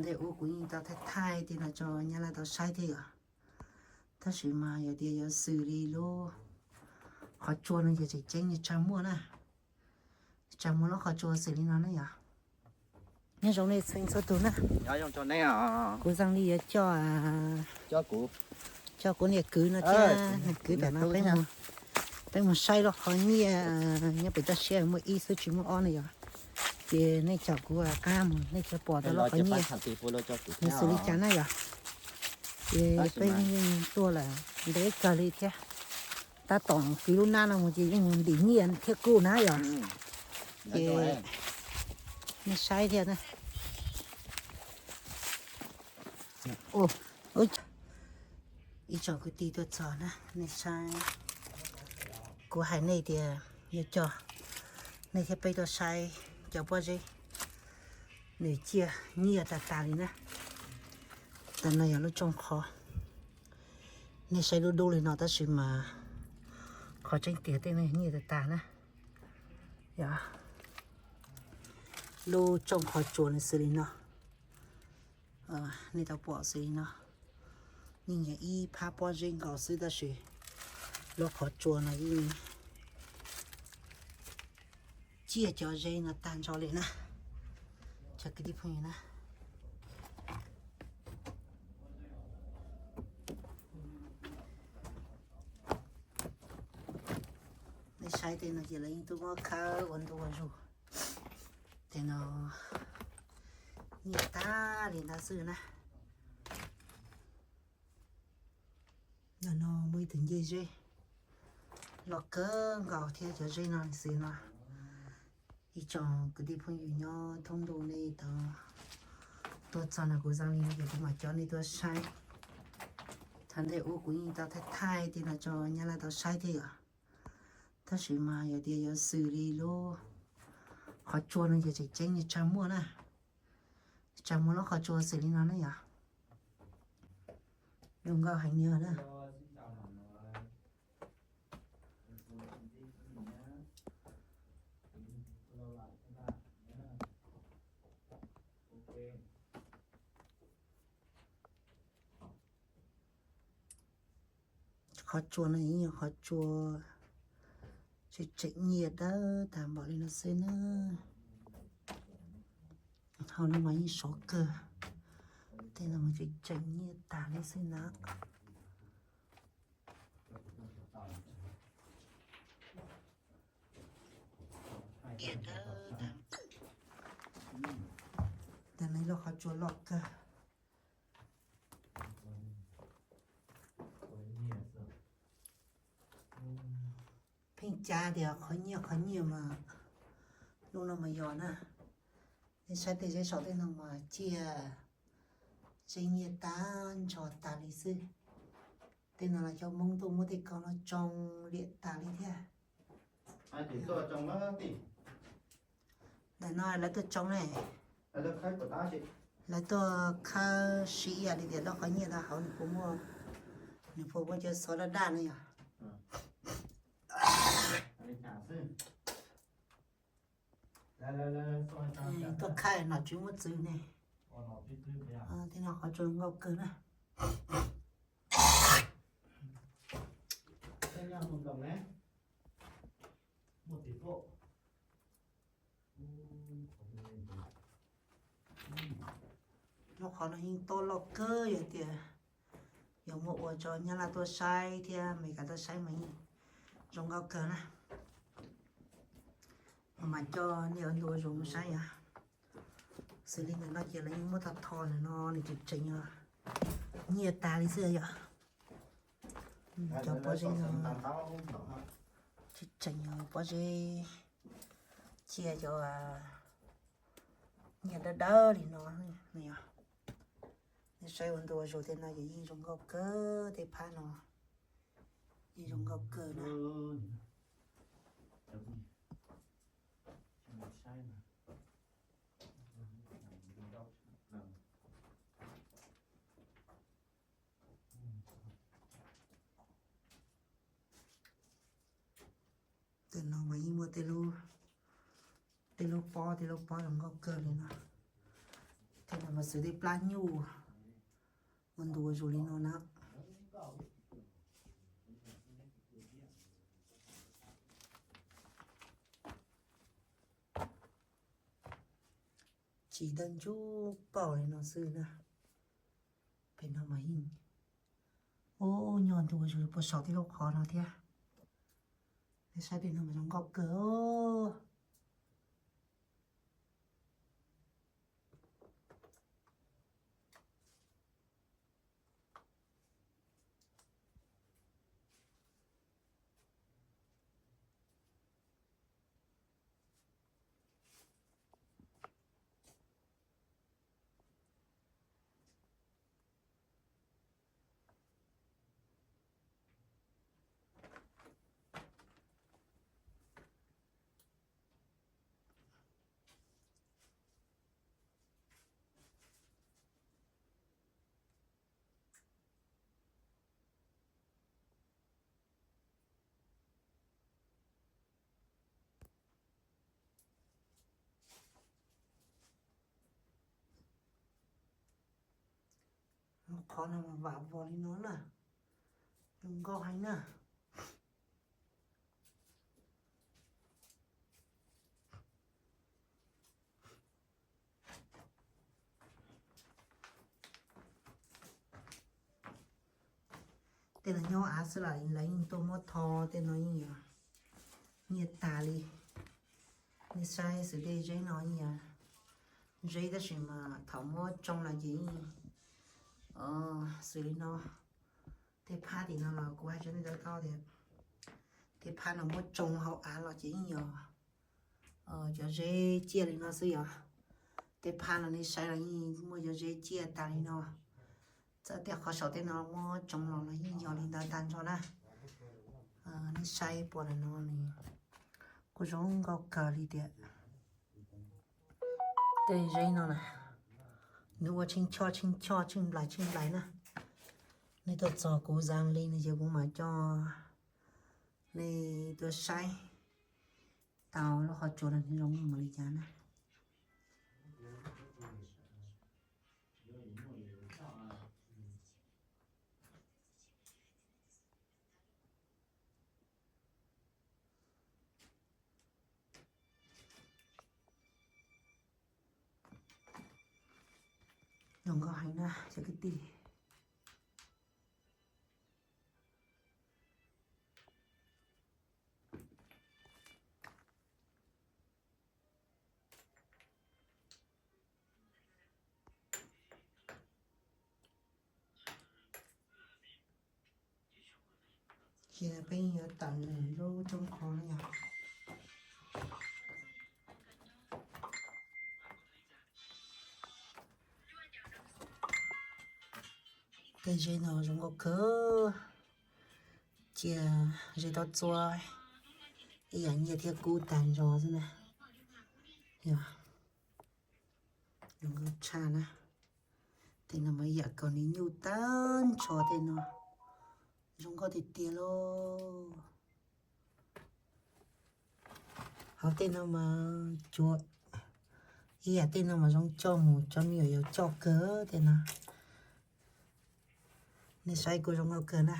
Ntej ub kuv yeej tau thaij thaij tej no tso nyab laj tau saib thiab yom. Tab sis mas yog tias yuav xws li lub qhov tsua no ces tseem ceeb tsis tshua muaj na. Tsis tshua muaj lub qhov tsua xws li no ne yom. Nyob zoo nej txhua txhua tus na. Kuv zoo li yuav coj, coj kuv niam kwv no thiab niam kwv tam no peb mus saib lub qhov nyiaj nyob pem toj siab, muaj ib xwb tsis muaj ob ne yom. Ces nej caum kuv qab mus, nej thiaj pom tau lub qhov nyiaj nws xws li cas na yom. Ces peb yeej tuaj lawm ntev kawg li thiab. Tab tom kwv lub nab no mus ces yeej mus ntim nyiaj thiab kuj na yom. Ces nej saib thiab na. Ib tsoom kwv tij tuaj txog na, nej saib, kuv hais nej tias yuav coj nej thiab peb tuaj saib cov pob zeb, nws ciaj nyiaj tas tas li na. Tam no yog lub tsooj qhov, nej saib dub dub li no tab sis mas qhov tseeb tiag tej no nyiaj tas tas na. Yog lub tsooj qhov tsua nws xws li no. Nej tau pom xws li no, nej nyiam ib phab pob zeb nkaus xwb tab sis lub qhov tsua no yeej ciaj cov zeb no tag nrho li na. Cov kwv tij phooj ywg na, nej saib tej no ces lawv yeej tuaj muab khawb ua ntu ua zus. Tej no nyiaj tag li ntawd xwb na. Ntawm no muaj ib tug ncej zeb loj kawg nkaus thiab cov zeb no xws no. Ib tsoom kwv tij phooj ywg nyob thoob ntuj nej tau tuaj txog no kuv zoo li no ces kuv mam coj nej tuaj saib. Thaum ntej ub kuv yeej tau thaij thaij tej no tso nyab laj tau saib thiab yom. Tab sis mas yog tias yuav xws li lub qhov tsua no ces tseem ceeb tsis tshua muaj na. Tsis tshua muaj lub qhov tsua xws li no ne yom. Zoo nkauj heev li na. Qhov tsua no yeej yog qhov tsua tseem tseem nyiaj dawb tag npaum li no xwb na. Hauv no mas yeej sov kawg, tej no mas tseem tseem nyiaj tas li xwb na. Tam no lub qhov tsua loj kawg. Pheej cav tias qhov nyiaj qhov nyiaj mas lub no mas yog na. Nej saib tej zeb saum tej no mas ciaj zeb nyiaj tag nrho tas li xwb. Tej no los cov Hmoob tuaj muab tej kaus no tsoo liam tas li thiab. Ntawm no lawv tuaj tsoo ne, lawv tuaj khawb sib ib yam li tias lub qhov nyiaj no hauv nws puas muaj, nws puas muaj cov xov daj daj no yog. Tuaj khawb nom tswv muab txwv ne. Tej no qhov tsua nkauj kawg na. Lub qhov no yeej tob loj kawg, yog tias yog muaj ua tso Nyab Laj tuaj saib thiab Amelikas tuaj saib mas yeej zoo nkauj kawg na. Mas mas coj nej ua ntu ua zaus mus saib yom. Xws li ntawm no ces lawv yeej muab tho tho ntawm no nws tseem tseem nyiaj tas li xwb yom. Cov pob zeb no tseem tseem pob zeb ciaj cov nyiaj dawb dawb li no yom. Nej saib ua ntu ua zaus tej no ces yeej zoo nkauj kawg, tej phab no yeej zoo nkauj kawg na. Tej no mas yeej muaj tej lub pob, tej lub pob zoo nkauj kawg li no. Tej Mas xwb tej plab nyuj ua ntu ua zus li no na. Tsis dawb ntsub paum li no xwb na. Pem no mas yeej, ub, nyuaj ntu ua zus puas saum tej lub qhov no thiab. Nej saib pem no mas zoo nkauj kawg. Lub qhov no mas vam vos li no na, zoo nkauj heev na. Tej no nyob av xwb los lawv yeej tuaj muab tho, tej no yeej yuav nyiaj tas li. Nej saib xwb tej zeb no yeej yuav zeb tab sis mas thaum muab tsoo los ces yeej xws li no. Tej phab tim no los kuv hais rau nej tau tias tej phab no muab tsoo hauv av los ces yeej yog cov zeb ciaj li no xwb yog. Tej phab no nej saib los yeej muaj cov zeb ciaj tas li no. Txawm tej qhov saum tej no muab tsoo los los yeej yog li ntawd tag nrho na. Nej saib puas no, kuj zoo nkauj kawg li tiag. Tej zeb no na, nws ua tsheej choj tsheej choj tsheej nplaim tsheej nplaim na. Nej tuaj txog kuv zam li no ces kuv mam coj nej tuaj saib tau lub qhov tsua no zoo mus li cas na. Zoo nkauj heev na cov kwv tij. Ces peb yuav tawm lub roob qhov no yog. Tej zeb no zoo nkauj kawg. Cia zeb tau txua ib yam nyiaj thiab kub tag nrho xwb na. Yog zoo nkauj tshaj na. Tej no mas ib yam kaus hniav nyuj tag nrho tej no. Zoo nkauj tiag tiag lauj. Hauv tej no mas cuav, ib yam tej no mas zoo coj mus cov me nyuam yaus coj kawg tej no. Nej saib kuj zoo nkauj kawg na.